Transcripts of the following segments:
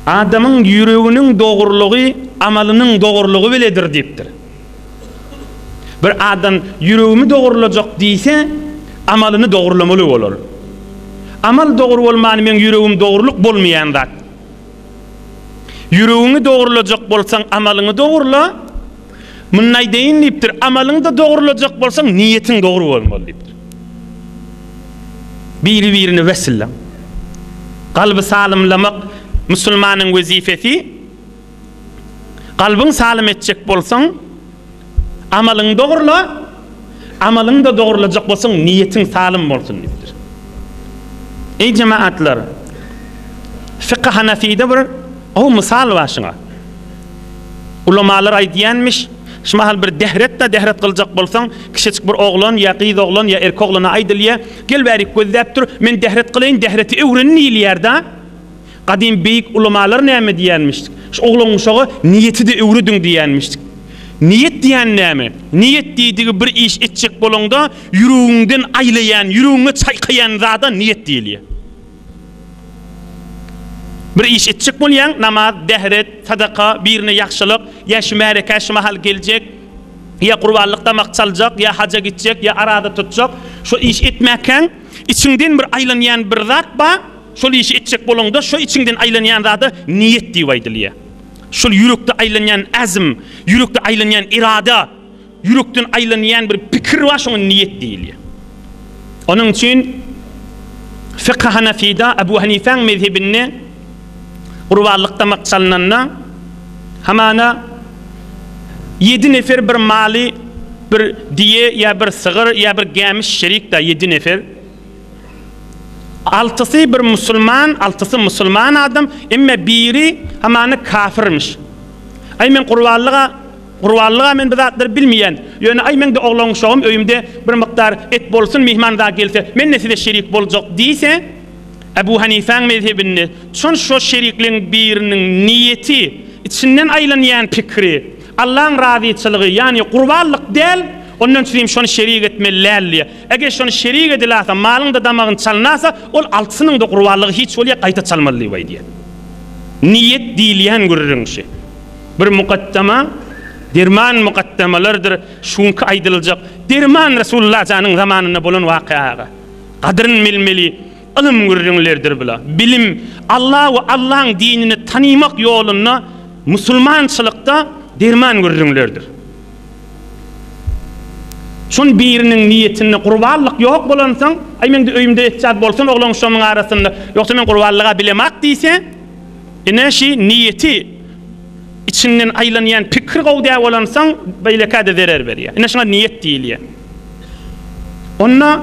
Adamyň ýüreginiň dogrulygy amalynyň dogrulygy biledir diýipdir. Bir adam ýüregimi dogrulajak diýse, amalyny dogrulamaly bolar. Amal dogry bolman meň ýüregim dogrulyk bolmaýan zat. Ýüregiňi dogrulajak bolsaň amalyňy dogrula. Muny aýdaýyn diýipdir, amalyňy-da dogrulajak bolsaň niýetiň dogry bolmaly diýipdir. Biri-birini wesl. Kalby salymlamak musulmanyň wezipesi. Kalbyň salym etjek bolsaň, amalyňy dogrula, amalyňy-da dogrulajak bolsaň, niýetiň salym bolsun diýipdir. Eý jemaatlar, fykh Hanafide bir gowy mysal bar şuňa. Ulamalar aýdýanmyş, şu mahal bir dehret-de dehret kyljak bolsaň, kiçijik bir oglan ýa gyz oglan ýa erkek oglana aýdylýar, gel bärik gözläp dur, men dehret kylaýyn, dehreti öwren diýilýär-da. Gadym beýik ulamalar näme diýýänmişdik? Şu oglan-uşaga niýeti-de öwrediň diýýänmişdik. Niýet diýen näme? Niýet diýdigi bir iş etjek bolaňda ýüregiňden aýlaýan, ýüregiňe çaýkaýan zada niýet diýilýär. Bir iş etjek bolýaň, namaz, dähret, sadaka, birine ýagşylyk, ýa şu märekä şu mahal geljek, ýa gurbanlyk damak çaljak, ýa haja gitjek, ýa araza tutjak, şo iş etmäkäň içiňden bir aýlanýan bir zat bar, Şol işi etjek bolaňda, şo içiňden aýlanýan zada niýet diýip aýdylýar. Şol ýürekde aýlanýan azm, ýürekde aýlanýan irada, ýürekden aýlanýan bir pikir bar, şoňa niýet diýilýär. Onuň üçin fykh Hanafida, Abu Hanifäň mezhebinde gurbanlyk damak çalnanda, hamana ýedi nefer bir maly, bir diýe ýa bir sygyr ýa bir gämiş şerik-da ýedi nefer. Altysy bir musulman, altysy musulman adam, emme biri hamany kafirmiş. Aý men gurbanlyga, gurbanlyga men bu zatlary bilmeýän. Ýöne aý meň-de oglan-uşagym öýümde bir mukdar et bolsun, myhman zat gelse, men-de size şerik boljak diýse, Ebu Hanifäň mezhebinde çün şo şerikligiň biriniň niýeti, içinden aýlanýan pikiri, Allaň razyçylygy, ýagny gurbanlyk däl, ondan üçin şony şerik etmeli däl diýýär. Eger şony şerik edilasa, malyň-da damagyny çalnasa, ol altysynyň-da gurbanlygy hiç bolýar, gaýta çalmaly diýip aýdýar. Niýet diýilýän gürrüň şi. Bir mukaddama, derman mukaddamalardyr, şuňky aýdyljak derman Resulullah janyň zamanynda bolan wakyýa aga. Gadyryn bilmeli ylym gürrüňlerdir bula. Bilim, Alla we Allaň dinini tanymak ýolunda musulmançylykda derman gürrüňlerdir. Şon biriniň niýetinde gurbanlyk ýok bolansoň, aý meňde öýümde etjat bolsun oglan şonuň arasynda, ýogsa men gurbanlyga bilemak diýse, ine şi niýeti içinden aýlanýan pikir gowy däl bolansoň, beýlekä-de zerer berýär. Ine şuňa niýet diýilýär. Onda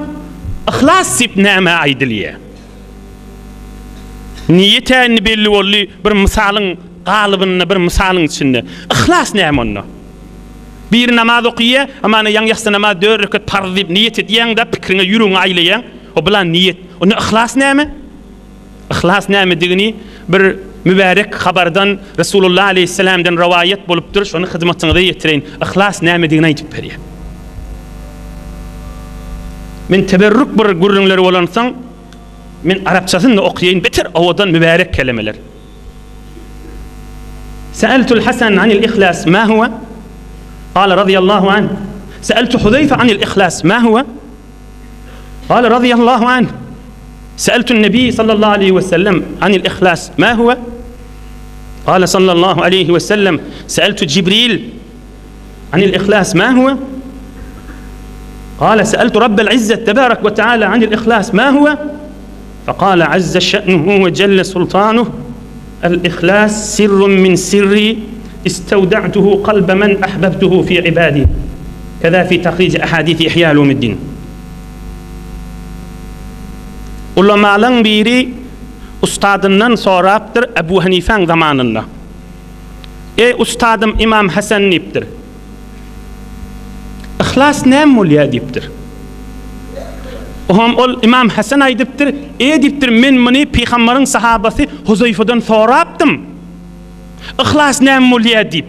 yhlas diýip nämä aýdylýar? Niýet-ä indi belli boldy, bir mysalyň galybynda, bir mysalyň içinde. Yhlas näme onda? Biri namaz okyýa, hamana ýaňy ýassy namaz dört rekat parz diýip niýet edýäň-de, pikiriňe, ýüregiňe aýlaýaň. O bilan niýet. Onda yhlas näme? Yhlas nämedigini bir mübärek habardan Resulullah aleýhissalamdan rowaýat bolupdyr, şony hyzmatyňyza ýetireýin. Yhlas nämedigini aýdyp berýär. Men teberrük bir gürrüňleri bolansoň, men arapçasyny-da okaýaýyn, beter owadan mübärek kelemeler. Sa'altul Hasan anil ihlas ma huwa? Gala radiyallahu anh. Sa'altu Huzeyfe anil ihlas ma huwa? Gala radiyallahu anh. Sa'altu Nebi sallallahu aleyhi ve sellem anil ihlas ma huwa? Gala sallallahu aleyhi ve sellem Sa'altu Jibril anil ihlas ma huwa? Gala sa'altu Rabbel izzet tebarek ve teala anil ihlas ma huwa? Fekale azze şe'nuhu ve celle sultanuh, El-ihlas sirrun min sirri istewda'tuhu kalbe men ahbebtuhu fi ibadi. Keza fi tahrij ahadisi Ihya ulumiddin. Ulamalaň biri ustadyndan sorapdyr Ebu Hanifäň zamanynda. Eý ustadym Imam Hasan diýipdir. Yhlas näme bolýar diýipdir. Oňam ol Imam Hasan aýdypdyr, E diýipdir, men muny pygambaryň sahabasy Huzeýfadan sorapdym. Yhlas näme bolýar diýip.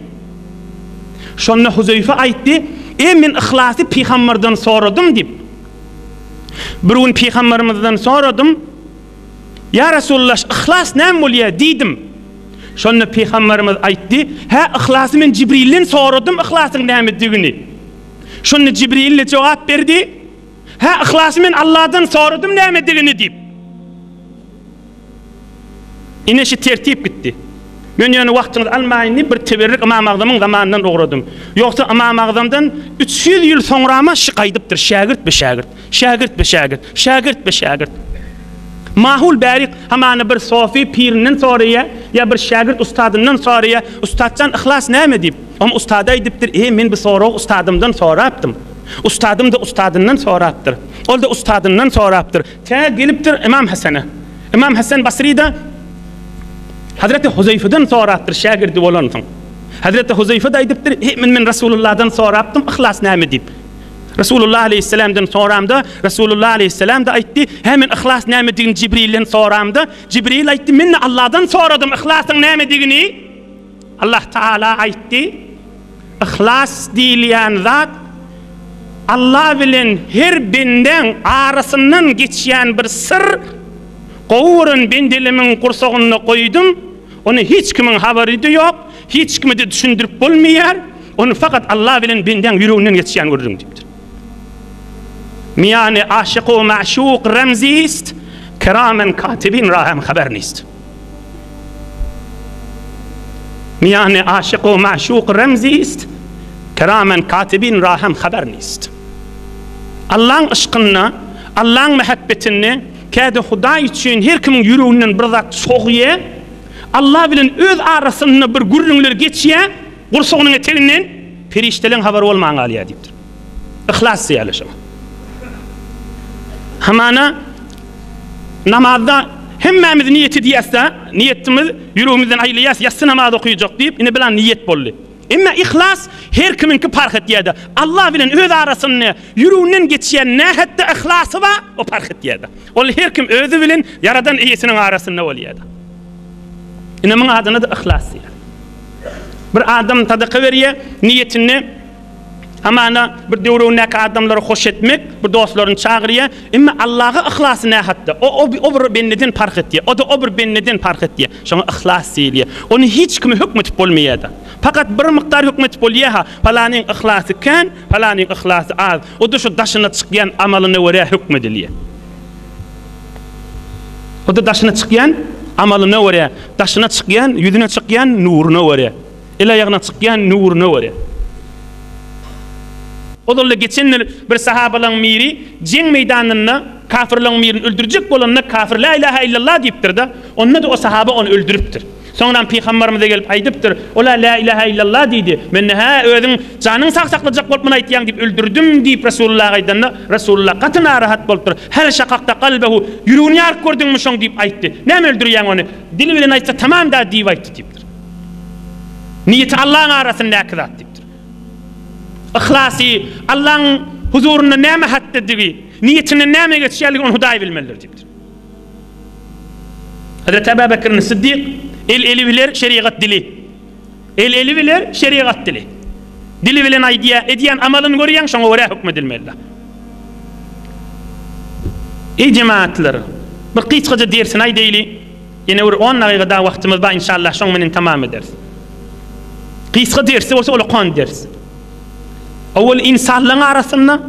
Şonda Huzeýfa aýtdy, E men yhlasy pygambardan soradym diýip. Bir gün pygambarymyzdan soradym, Ýa Resulallah, yhlas näme bolýar diýdim. Şonda Pygamberimiz aýtdy, Hä, yhlasy men Jibrilden soradym yhlasyň nämedigini. Şonda Jibril-de jogap berdi, Hä, yhlasy men Allahdan soradym nämedigini diýip. Ine şu tertip gitdi. Men ýöne wagtyňyzy almaýyn diýip bir teberrik Ymam Agzamyň zamanyndan ugradym. Ýogsa Ymam Agzamdan 300 ýyl soňrama şy gaýdypdyr şägirt be şägirt, şägirt be şägirt, şägirt be şägirt. Mahul bärik hamana bir sofi pirinden soraýa ýa bir şägirt ustadyndan soraýa, Ustatjan yhlas näme diýip. Oňa ustady aýdypdyr, E men bu soragy ustadymdan sorapdym. Ustadym-da ustadyndan sorapdyr. Ol-da ustadyndan sorapdyr. Tä gelipdir Ymam Hasana. Ymam Hasan Basry-da Hazreti Huzeýfeden sorapdyr, şägirdi bolansoň. Hazreti Huzeýfe-de aýdypdyr, Eý, men men Resulullahdan sorapdym, yhlas näme diýip. Resulullah aleýhissalamdan soramda, Resulullah aleýhissalam-da aýtdy, Hä, men yhlas nämedigini Jibrilden soramda, Jibril aýtdy, men-de Allahdan soradym yhlasyň nämedigini. Allah Taala aýtdy, Yhlas diýilýän zat Allah bilen her bendäň arasyndan geçýän bir syr, gowy gören bendelemiň gursagynda goýdum, ony hiç kimiň habary-da ýok, hiç kime-de düşündirip bolmaýar, ony fakat Allah bilen bendäň ýüreginden geçýän gürrüň diýipdir. Miýany aşyk we maşuk remzist, kiramen katibin ra hem haber nist. Miýany aşyk we maşuk remzist, kiramen katibin ra hem haber nist. Allaň yşkynda, Allaň mähebbetinde käde Hudaý üçin her kimiň ýüreginden bir zat sogýa, Alla bilen öz arasynda bir gürrüňler geçýä, gursagynyň eteginden perişdeleň habary bolman galýar diýipdir. Yhlas diýýärler şoňa. Hamana namazda hemmämiz niýet edýäs-de, niýetimiz ýüregimizden aýlaýas, ýassy namaz okuyjak diýip, ine bilan niýet boldy. Emma yhlas her kimiňki parh etýär-de. Allah bilen öz arasynda ýüreginden geçýän nähetde yhlasy bar, o parh etýär-de. Ol her kim özi bilen Ýaradan eýesiniň arasynda bolýar-da. Ine muň adyna-da yhlas diýýär. Bir adam sadaka berýär, niýetinde Hamana bir döwregindäki adamlary hoş etmek, bir dostlaryny çagyrýar. Emma Allaha yhlasy nähatda? O o o bir bendeden parh etýär. O-da o bir bendeden parh etýär. Şoňa yhlas diýilýär. Ony hiç kime hökm edip bolmaýar-da. Fakat bir mukdar hökm edip bolýar-ha, palanyň yhlasy kän, palanyň yhlasy az. O-da şu daşyna çykýan amalyna görä hökm edilýär. O-da daşyna çykýan amalyna görä, daşyna çykýan, ýüzüne çykýan nuruna görä. El-aýagyna çykýan nuruna görä. Ozalda geçen ýyl bir sahabalaryň biri jeň meýdanynda kafirleriň birini öldürjek bolanda kafir La ilaha illallah diýipdir-de, onda-da o sahaba ony öldüripdir. Soňram pygamberimize gelip aýdypdyr, Ol-a La ilaha illallah diýdi. Men-de hä, özüň janyňy sag saklajak bolup muny aýtýaň diýip öldürdim diýip Resulullaha aýdanda, Resulullah gaty narahat bolupdyr. Hel şakakta kalbehu, ýüregini ýaryp gördüňmi şoň diýip aýtdy. Näme öldürýäň ony? Dili bilen aýtsa tamam-da diýip aýtdy diýipdir. Niýeti Allaň arasyndaky zat diýipdir. Yhlasy, Allaň huzurynda näme hatdadygy, niýetinden näme geçýänligi ony Hudaý bilmelidir diýipdir. Hazreti Ebu Bekr Siddik el eli biler, şerigat dili. El eli biler, şerigat dili. Dili bilen aýdýar, edýän amalyny görýäň, şoňa görä hökm edilmeli. Eý jemaatlar, bir gysgaja dersini aýdaýly. Ýene bir on dagyga dagy wagtymyz bar inşallah şoň menen tamam ederis. Gysga dersi bolsa ulakan ders. Owal insanlaryň arasynda,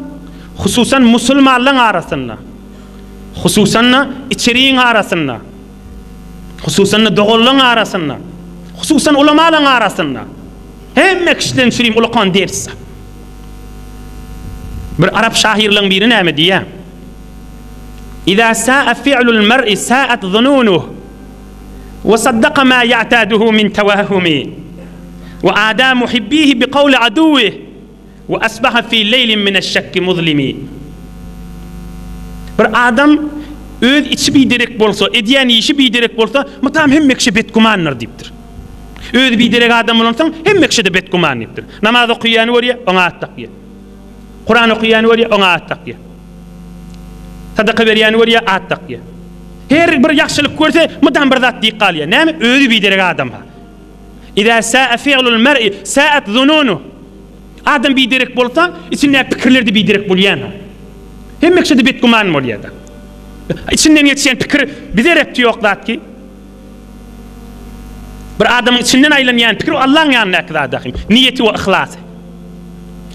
hususan musulmanlaryň arasynda, hususan-da içeriň arasynda, hususan-da doganlaryň arasynda, hususan ulamalaryň arasynda hemme kişiden çürim ulakan ders. Bir arap şahyrlaryň biri näme diýýär? Iza sa'a fi'lul mer'i sa'at zununuh we saddaka ma ya'taduhu min tawahhumi we ada muhibbihi bi qawli aduwwih we asbaha fi leýlin mineş-şekki muzlimi. Bir adam öz içi biderek bolsa, edýän işi biderek bolsa, mydam hemme kişä betgümandyr diýipdir. Özi biderek adam bolansoň, hemme kişä-de betgüman diýipdir. Namaz okaýany görýär, oňa at dakýar. Kuran okaýany görýär, oňa at dakýar. Sadaka berýäni görýär, at dakýar. Her bir ýagşylyk görse, mydam bir zat diýip galýar. Näme? Özi biderek adam-ha. Iza sa'a fi'lul mer'i sa'at zununuh. Adam biderek bolsa, içindäki pikirler-de biderek bolýan-ha. Hemme kişide betgüman bolýar-da. Içinden geçýän pikir bize repti ýok zat ki. Bir adamyň içinden aýlanýan pikir o Allaň ýanyndaky zat ahym. Niýeti we yhlasy.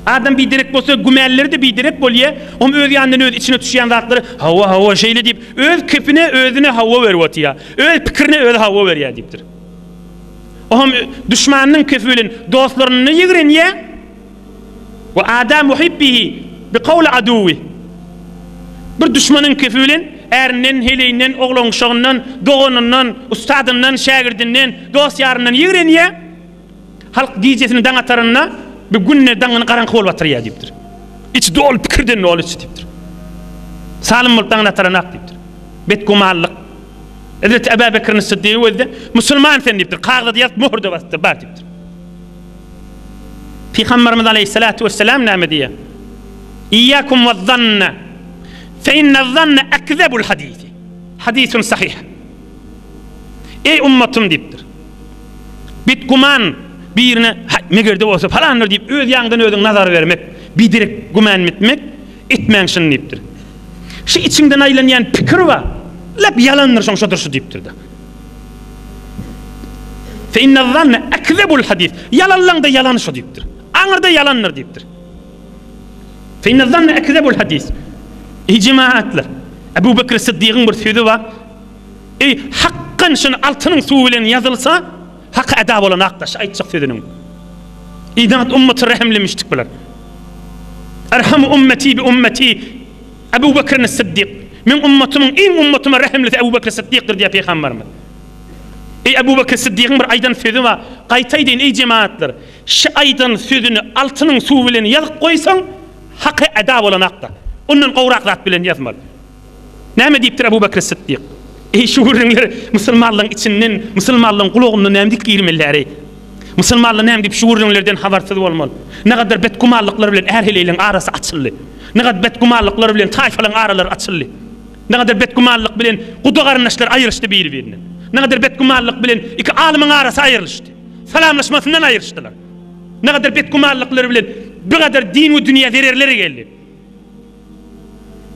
Adam biderek bolsa gümänleri-de biderek bolýar. Oň öz ýanyndan öz içine düşýän zatlary hawa hawa şeýle diýip öz kepine özüne hawa berip otýar. Öz pikirine özi hawa berýär diýipdir. Oňam duşmanynyň kefi bilen dostlaryny ýigrenýär. We ada muhibbihi bi kowli aduwwi. Bir duşmanyň kefi bilen ärinden, heleýinden, oglan-uşagyndan, doganyndan, ussadyndan, şägirdinden, dost-ýaryndan ýigrenýär. Halk gijesini daň atarynda bir günde daňyny garaňky bolup atyrýar diýipdir. Içi doly pikirden doly içi diýipdir. Salym bolup daňyny ataranok diýipdir. Betgümanlyk. Hezreti Ebu Bekriň Syddygy gözde musulman sen diýipdir. Kagyzda ýazyp möhür-de basypdyr, bar diýipdir. Pygamberimiz aleýhissalatu wesselam näme diýýär? Iyyakum wezzanna fe innezzanne ekzebul hadisi. Hadisun sahih. Eý ummatym diýipdir. Betgüman birine haý megerde bolsa falandyr diýip öz ýaňdan özüň nazar bermek, biderek güman etmek etmäň şuny diýipdir. Şu içiňden aýlanýan pikir bar. Lap ýalandyr şoň şodur şu diýipdir-de. Fe innezzanne ekzebul hadis. Ýalanlaň-da ýalany şo diýipdir. Aňyrda ýalandyr diýipdir. Fe innezzanne ekzebul hadis. Eý jemaatlar, Ebu Bekr Syddygyň bir sözi bar. Eý, hakkan şuny altynyň suwy bilen ýazylsa, haky eda bolan akdaş aýtjak sözüniň. Idat ummaty rehimlimişdik bular. Erhamu ummeti bi ummeti Ebu Bekr Syddyk. Meň ummatymyň iň ummatyma rehimlisi Ebu Bekr Syddykdyr diýýär pygamberimiz. Eý Ebu Bekr Syddygyň bir aýdan sözi bar. Gaýta aýdaýyn eý jemagatlar. Şu aýdan sözüni altynyň suwy bilen ýazyp goýsaň, haky eda bolanakda. Ondan gowrak zat bilen ýazmaly. Näme diýipdir Ebu Bekr Syddyk? Eý şu gürrüňler musulmanlaryň içinden, musulmanlaryň gulagyndan näme diýip girmeliler-eý? Musulmanlar näme diýip şu gürrüňlerden habarsyz bolmaly? Nägadar betgümanlyklar bilen är-heleýleň arasy açyldy. Nägadar betgümanlyklar bilen taýfalaryň aralary açyldy. Nägadar betgümanlyk bilen guda-garyndaşlar aýryşdy biri-birinden. Nägadar betgümanlyk bilen iki alymyň arasy aýrylyşdy. Salamlaşmasyndan aýryşdylar. Nägadar betgümanlyklar bilen bigadar din we dünýä zererleri geldi.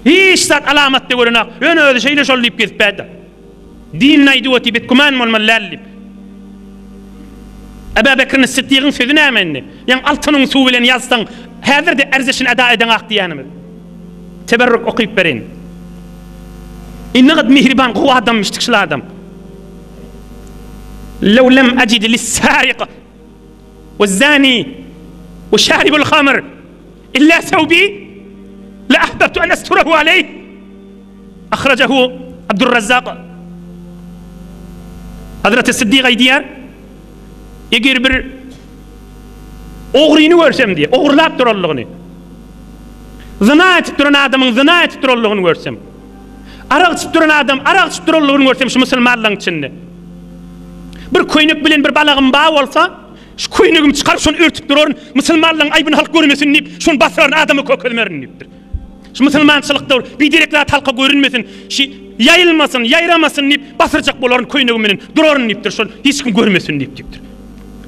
Hiç zat alamat-da görenok. Ýöne özi şeýle şol diýip gezip bärde. Dinini aýdyp otyr, betgüman bolmaly däl diýip. Eba Bekrin Siddigiň sözi näme indi? Ýaň altynyň suwy bilen ýazsaň, häzir-de erzeşini eda edeňak diýýänimiz. Teberrük okyp bereýin. Indi gad mihriban gowy adammyşdyk şul adam. Lew lem ecid lis-sariq we-zani we şaribul hamr Illa sewbi la ahbabtu an asturahu aleyh. Ahrajahu Abdurrazzak. Hazreti Siddik aýdýar, eger bir ogryny görsem diýýär, ogurlap duranlygyny. Zyna etip duran adamyň zyna etip duranlygyny görsem. Arak içip duran adam arak içip duranlygyny görsem şu musulmanlaryň içinde. Bir köýnek bilen bir balagym bar bolsa, Şu köýnegimi çykaryp şony örtüp duraryn, musulmanlaryň aýbyny halk görmesin diýip, şony basyraryn, adama kökezmerin diýipdir. Şu musulmançylykda bir biderek zat halka görünmesin, şu ýaýylmasyn, ýaýramasyn diýip, basyrjak bolaryn köýnegim bilen duraryn diýipdir, şol hiç kim görmesin diýip diýipdir.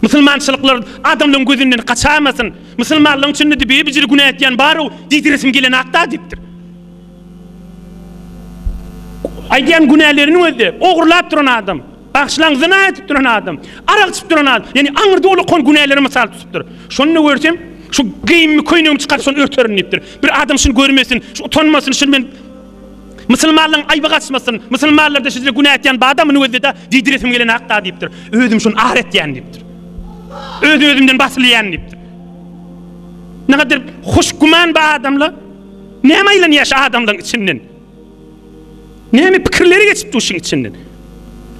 Musulmançylyklar adamlaryň gözünden gaçaýmasyn, musulmanlaryň içinde-de bir-bijiri günä etýän bar-ow diýdiresim gelenok-da diýipdir. Aýdýan günäleriniň özi, ogurlap duran adam. Bagyşlaň zyna edip duran adam, arak içip duran adam, ýagny aňyrda ulakan günälere mysal tutupdyr. Şony görsem, şu geýimimi, köýnegimi çykaryp şony örterin diýipdir. Bir adam şuny görmesin, şu utanmasyn, şuny men musulmanlaryň aýby gaçmasyn, musulmanlarda şeýle günä etýän bar-da muny gözle-de diýdiresim gelenok-da diýipdir. Özüm şony ar etýän diýipdir. Öz-özümden basylýan diýipdir. Nägadyr hoşgüman bar adamlar. Näme aýlanýar şu adamlaryň içinden? Näme pikirleri geçip dur şuň içinden?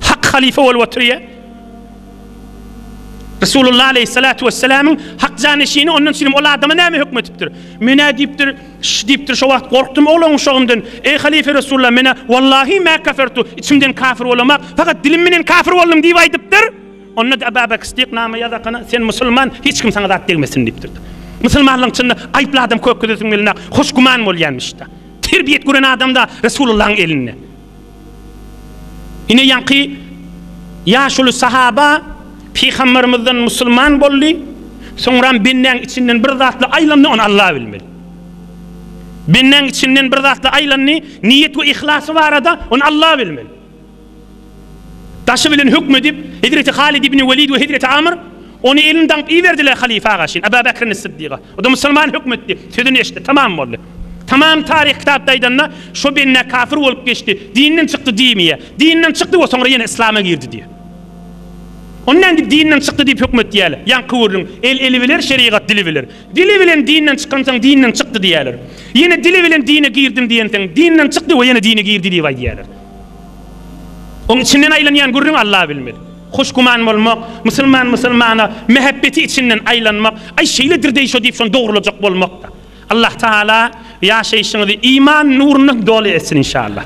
Hak halyfa bolup oturýar. Resulullah aleyhissalatu vesselamyň hak janeşini ondan üçin ol adama näme hökm etipdir? Menä diýipdir, ş diýipdir, şo wagt gorkdum oglan uşagymdan. Eý halyfa Resulullah, menä wallahi mä kafertu, içimden kafir bolamak, fakat dilim bilen kafir boldum diýip aýdypdyr. Onda-da Aba Bekr Siddik nama ýazakana, sen musulman, hiç kim saňa zat degmesin diýipdir. Musulmanlygyň içinde aýyply adam kökkezesiň gelenok, hoş güman bolýanmyş-da. Terbiýet gören adam-da Resulullahyň elinde. Ine ýaňky ýaşuly sahaba Pygambermizden musulman boldy, soňram bendäň içinden bir zatly aýlandy, ony Allah bilmeli. Bendäň içinden bir zatly aýlandy, niýet we yhlasy barada, ony Allah bilmeli. Daşy bilen hökmedip, Hezreti Halid ibn Welid we Hezreti Amr ony elini daňyp iberdiler halyfa garşy, Aba Bekrin Siddiga. O-da musulman hökmetdi, sözüni eşitdi, tamam boldy. Tamam taryh kitapda aýdanda, şo bende kafir bolup geçdi, dinden çykdy diýmeýär. Dinden çykdy we soňra ýene yslama girdi diýýär. Ony nädip dinden çykdy diýip hökmet diýýärler. Ýaňky gürrüň, el eli biler, şerigat dili biler. Dili bilen dinden çykansoň dinden çykdy diýýärler. Ýene dili bilen dine girdim diýenseň, dinden çykdy we ýene dine girdi diýip aýdýarlar. Oň içinden aýlanýan gürrüň Alla bilmeli. Hoş güman bolmak, musulman musulmana mähebbeti içinden aýlanmak, aý şeýledir-deý şo diýip şony dogrulajak bolmak-da. Allah Tagala ýaşaýşyňyzy iman nurundan doly etsin inşallah.